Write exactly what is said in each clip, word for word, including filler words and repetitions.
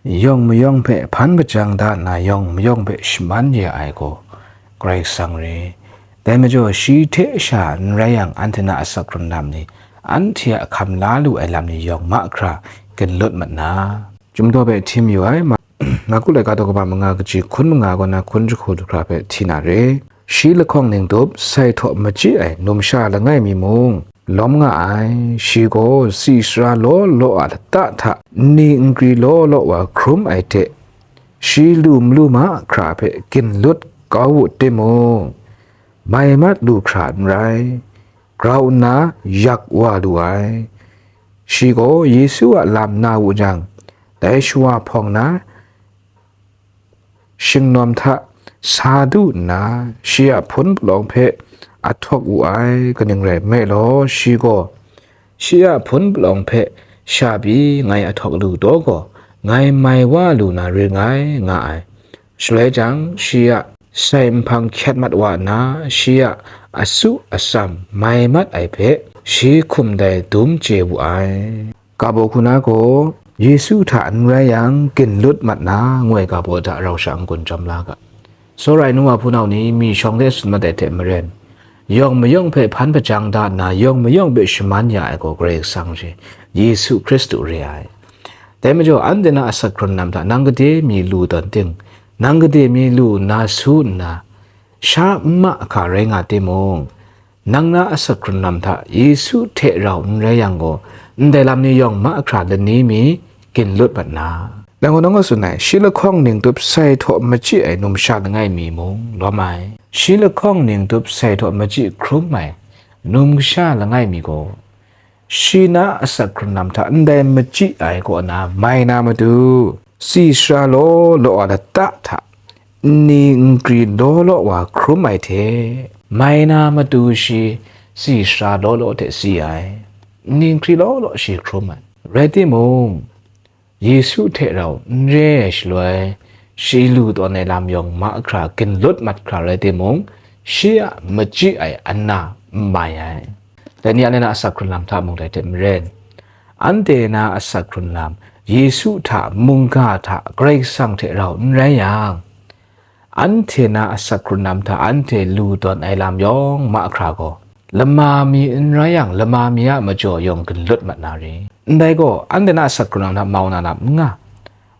yawng mayawng hpe hpan hpajang da nna, yawng mayawng hpe shaman ya ai gaw Karai Kasang re. Dai majaw, shi hte sha n rai yang, anhte na asak hkrun lam ni, anhte a hkam la lu ai lam ni yawng mahkra ginlut mat na, Chyum daw hpe hti mayu ai, Ma-, Marku laika daw kaba manga kaji hkun manga kaw na hkun jahku du hkra hpe hti na re. Shi lahkawng ningdup sai htaw machyi ai numsha langai mi mung lawm nga ai. Shi gaw tsi sara law law a lata hta nni nkri law law wa hkrum ai hte, shi lu malu mahkra hpe ginlut kau wu timung, mai mat lu hkra n rai, grau nna yak wa lu ai. Shi gaw Yesu a lam na wu jang, dai shawa hpawng na shingnawm hta sa du nna, shi a hpun palawng hpe ahtawk wu ai. Kaning rai nme law, shi gaw, shi a hpun palawng hpe sha pyi ngai ahtawk lu taw gaw, ngai mai wa lu na ring ngai, nga ai. Shaloi jang, shi a sai nhpang hkyat mat wa nna, shi a asu atsam mai mat ai hpe, shi hkum dai dum chye wu ai. Ga baw hku na gaw, Yesu hta n rai yang, ginlut mat na, ngu ai ga baw hta rau sha n-gun chyawm la ga. Tsawra ai nu wa hpunau ni, mi shawng de tsun mat ai hte maren, yawng mayawng hpe hpan hpajang da nna, yawng mayawng hpe shaman ya ai gaw Karai Kasang re, Yesu Hkristu re ai. Dai majaw, anhte na asak hkrun lam hta nang gade mi lu tawn ting, nang gade mi lu nna su nna, sha n ma hka rai nga timung, nang na asak hkrun lam hta Yesu hte rau n rai yang gaw, ndai lam ni yawng mahkra lani mi ginlut mat na. Dai gaw nang gaw tsun ai, shi lahkawng ningtup sai htaw machyi ai numsha langai mi mung lawm ai. Shi lahkawng ningtup sai htaw machyi hkrum ai numsha langai mi gaw, shi na asak hkrun lam hta ndai machyi ai kaw na mai na matu, tsi sara law law a lata hta nni nkri law law wa hkrum ai hte, mai na matu shi tsi sara law law hte si ai, nni nkri law law shi hkrum ai. Rai timung, Yesu hte rau n re ai shaloi, shi lu tawn ai lam yawng mahkra ginlut mat hkra rai timung, shi a machyi ai ana n mai ai. Dai ni anhte na asak hkrun lam hta mung dai hte maren, anhte na asak hkrun lam Yesu hta mungga hta Karai Kasang hte rau n rai yang, anhte na asak hkrun lam hta anhte lu tawn ai lam yawng mahkra gaw, lama mi n rai yang, lama mi a majaw yawng ginlut mat na re. Ndai gaw, anhte na asak hkrun lam hta mau na lam n nga.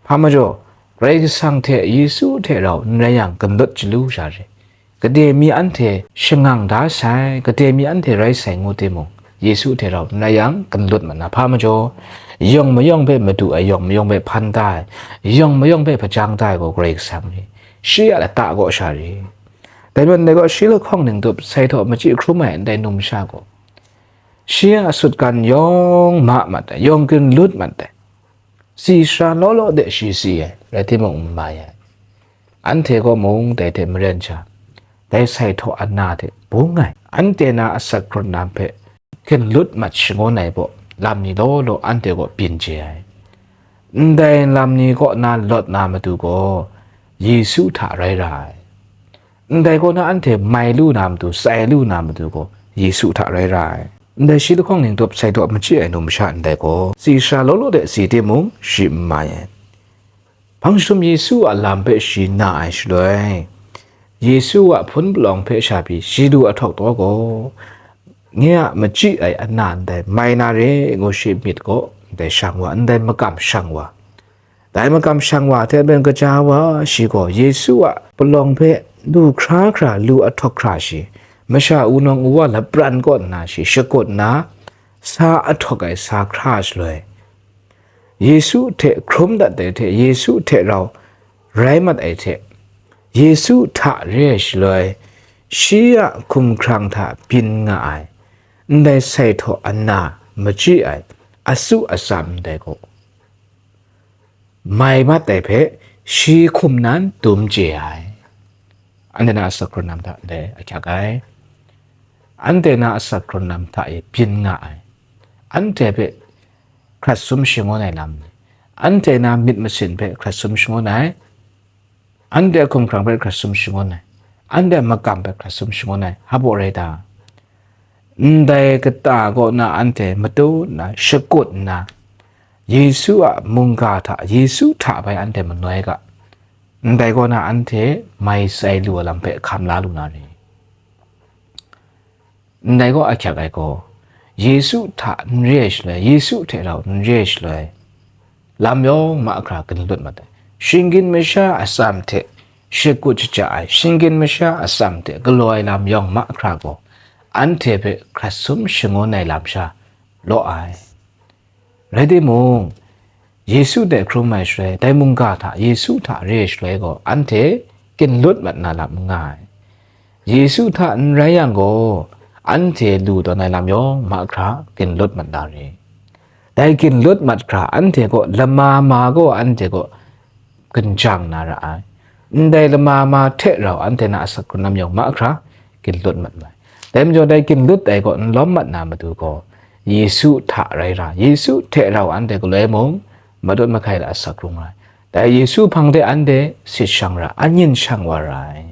Hpa majaw, Karai Kasang hte Yesu hte rau n rai yang, ginlut chyalu sha re. Gade mi anhte shangang da sai, gade mi anhte rai sai ngu timung, Yesu hte rau n rai yang, ginlut mat na. Hpa majaw, yawng mayawng hpe madu ai, yawng mayawng hpe hpan da ai, yawng mayawng hpe hpajang da ai gaw Karai Kasang re. Shi a lata kaw sha re. Dai majaw ndai gaw shi lahkawng ningtup sai htaw machyi hkrum ai ndai numsha gaw, shi a sutgan yawng ma mat ai, yawng ginlut mat ai, tsi sara law law de shi si ai, rai timung n mai ai. Anhte gaw mung dai hte maren sha, dai sai htaw ana hte bung ai, anhte na asak hkrun lam hpe ginlut mat shangun ai baw, lam ni law law anhte gaw byin chye ai. Ndai lam ni kaw na lawt na matu gaw, Yesu hta rai ra ai. Ndai kaw na anhte mai lu na matu, tsai lu na matu gaw, Yesu hta rai ra ai. Ndai shi lahkawng ningtup sai htaw machyi ai numsha ndai gaw, tsi sara law law de si timung, shi n mai ai. Hpang jahtum Yesu a lam hpe shi na ai shaloi, Yesu a hpun palawng hpe sha pyi shi lu ahtawk taw gaw, nye a machyi ai ana ndai mai na re ngu shi myit gaw ndai shang wa, ndai makam shang wa. Dai makam shang wa hte maren kaja wa shi gaw Yesu a palawng hpe lu hkra hkra lu ahtawk hkra shi, masha wunawng wuwa lapran kaw nna shi shakut nna, sa ahtawk ai sa hkra shaloi, Yesu hte hkrum dat ai hte, Yesu hte rau rai mat ai hte, Yesu hta re ai shaloi, shi a hkumhkrang hta byin nga ai, ndai sai htaw ana machyi ai, asu atsam ndai gaw, mai mat ai hpe shi hkum nan dum chye ai. Anhte na asak hkrun lam hta ndai ahkyak ai. Anhte na asak hkrun lam hta e byin nga ai. Anhte hpe hkrat sum shangun ai lam ni, anhte na myit masin hpe hkrat sum shangun ai, anhte a hkumhkrang hpe hkrat sum shangun ai, anhte a makam hpe hkrat sum shangun ai, hpa baw rai ta? Ndai kata kaw na anhte matu nna, shakut nna, Yesu a mungga hta, Yesu hta bai anhte manoi ga, ndai kaw na anhte mai sai lu ai lam hpe hkam la lu na re. Ndai kaw ahkyak ai gaw, Yesu hta n re ai shaloi, Yesu hte rau n re ai shaloi, lam yawng mahkra ginlut mat ai. Shinggyim masha a atsam hte shakut shaja ai, shinggyim masha a atsam hte galaw ai lam yawng mahkra gaw, anhte hpe hkrat sum shangun ai lam sha law ai. Rai timung, Yesu dai hkrum ai shaloi, dai mungga hta Yesu hta re ai shaloi gaw, anhte ginlut mat na lam n nga ai. Yesu hta n rai yang gaw, anhte lu tawn ai lam yawng mahkra ginlut mat na re. Dai ginlut mat hkra anhte kaw lama ma gaw anhte kaw ginjang na ra ai. Ndai lama ma hte rau anhte na asak hkrun lam yawng mahkra ginlut mat mai. Dai majaw dai ginlut ai gaw n lawm mat na matu gaw, Yesu hta rai ra, Yesu hte rau anhte galoi mung matut mahkai la asak hkrung ra ai. Dai Yesu hpang de anhte sit shang ra, anyin shang wa ra ai.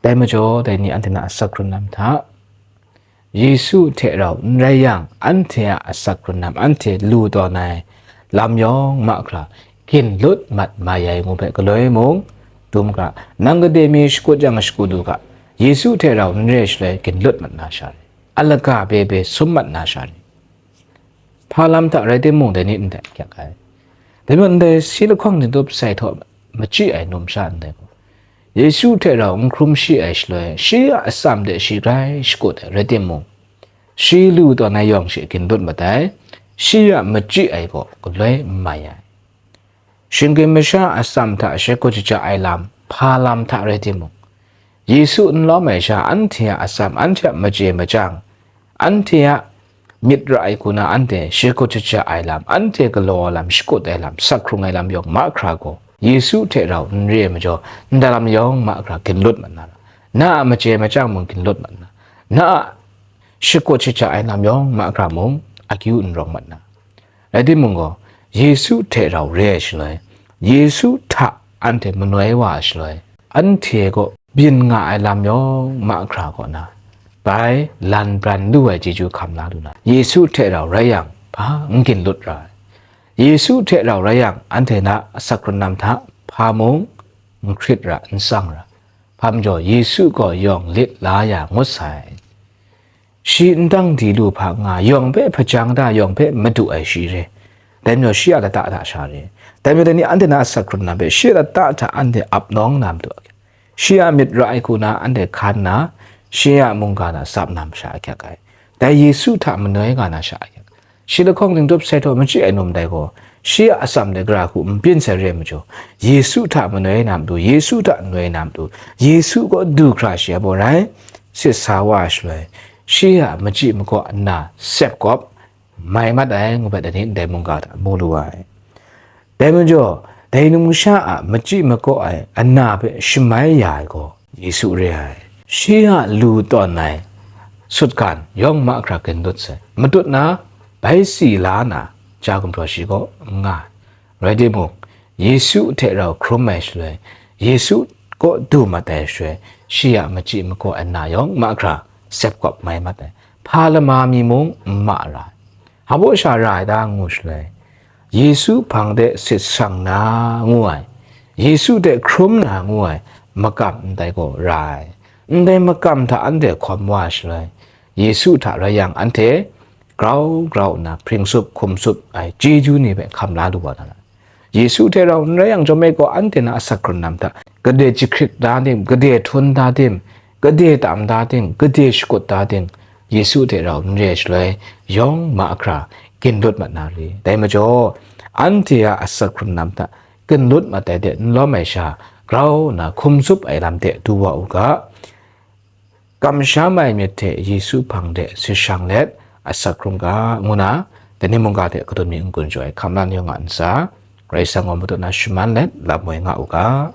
Dai majaw, dai ni anhte na asak hkrun lam hta, Yesu hte rau n rai yang, anhte a asak hkrun lam, anhte lu tawn ai lam yawng mahkra, ginlut mat mai ai ngu hpe galoi mung dum ga, nang gade mi shakut yang shakut lu ga, Yesu hte rau n re ai shaloi ginlut mat na sha re, alaga bebe sum mat na sha re. Hpa lam hta rai timung, dai ni ndai ahkyak ai. Dai majaw ndai si lahkawng dingdup sai htaw machyi ai numsha ndai gaw, Yesu hte rau n hkrum shi ai shaloi, shi a atsam de shi grai shakut ai rai timung, shi lu tawn ai yawng she ginlut mat ai, shi a machyi ai gaw galoi n mai ai. Shinggyim masha a atsam hta shakut shaja ai lam, hpa lam hta rai timung, Yesu n lawm ai sha, anhte a atsam, anhte a machye machyang, anhte a myit ra ai hku na anhte shakut shaja ai lam, anhte galaw ai lam, shakut ai lam, sak hkrung ai lam yawng mahkra gaw, Yesu hte rau n re ai majaw, ndai lam yawng mahkra ginlut mat na ra. Na a machye machyang mung ginlut mat na, na a shakut shaja ai lam yawng mahkra mung akyu n rawng mat na. Rai timung gaw, Yesu hte rau re ai shaloi, Yesu hta anhte manoi wa ai shaloi, anhte kaw byin nga ai lam yawng mahkra kaw na, bai lan bran lu ai chyeju hkam la lu na, Yesu hte rau rai yang, hpa n ginlut ra ai. Yesu hte rau rai yang, anhte na asak hkrun lam hta hpa mung n hkrit ra, n tsang ra. Hpa majaw, Yesu gaw yawng lit la ya ngut sai. Shi n dang di lu hpa nga, yawng hpe hpajang da, yawng hpe madu ai shi re. Dai majaw shi a lata hta sha re. Dai majaw dai ni anhte na asak hkrun lam hpe shi a lata hta anhte ap nawng na matu ahkyak, shi a myit ra ai hku na anhte hkan nna, shi a mungga na tsap na masha ahkyak ai. Dai Yesu hta manoi nga na sha ahkyak, shi lahkawng dingdup sai htaw machyi ai num dai gaw, shi a atsam de gara hku n byin sai re ai majaw, Yesu hta manoi na matu, Yesu hta n noi na matu, Yesu kaw du hkra shi a baw rai, sit sa wa ai shaloi, shi a machyi makaw ana sep kawp mai mat ai ngu hpe dai ni ndai mungga hta mu lu ai. Dai majaw, dai numsha a machyi makaw ai ana hpe shamai ya ai gaw Yesu re ai. Shi a lu tawn ai sutgan yawng mahkra ginlut sai. Matut na, bai si la na, ja gumhpraw shi kaw n nga ai. Rai timung, Yesu hte rau hkrum ai shaloi, Yesu kaw du mat ai shaloi, shi a machyi makaw ai ana yawng mahkra sep kawp mai mat ai. Hpa lama mi mung n ma ra ai. Hpa baw sha ra ai ta ngu shaloi, Yesu hpang de sit shang na ngu ai, Yesu hte hkrum na ngu ai makam ndai gaw ra ai. Ndai makam hta anhte hkawm wa shaloi, Yesu hta rai yang, anhte grau grau nna hpring tsup hkum tsup ai chyeju ni hpe hkam la lu wa na ra. Yesu hte rau n rai yang, chyawm e gaw, anhte na asak hkrun lam hta, gade jahkrit da tim, gade htum da tim, gade tam da tim, gade shakut da tim, Yesu hte rau n re ai shaloi, yawng mahkra ginlut mat na re. Dai majaw, anhte a asak hkrun lam hta ginlut mat ai de n lawm ai sha, grau nna hkum tsup ai lam de du wa u ga. Kamsham ai myit hte Yesu hpang de sit shang let asak hkrung ga, ngu na, dai ni mungga hte kadun mi n-gun jaw ai hkam lan yawng a ntsa, Karai Kasang gaw matut na shaman let lam woi nga u ga.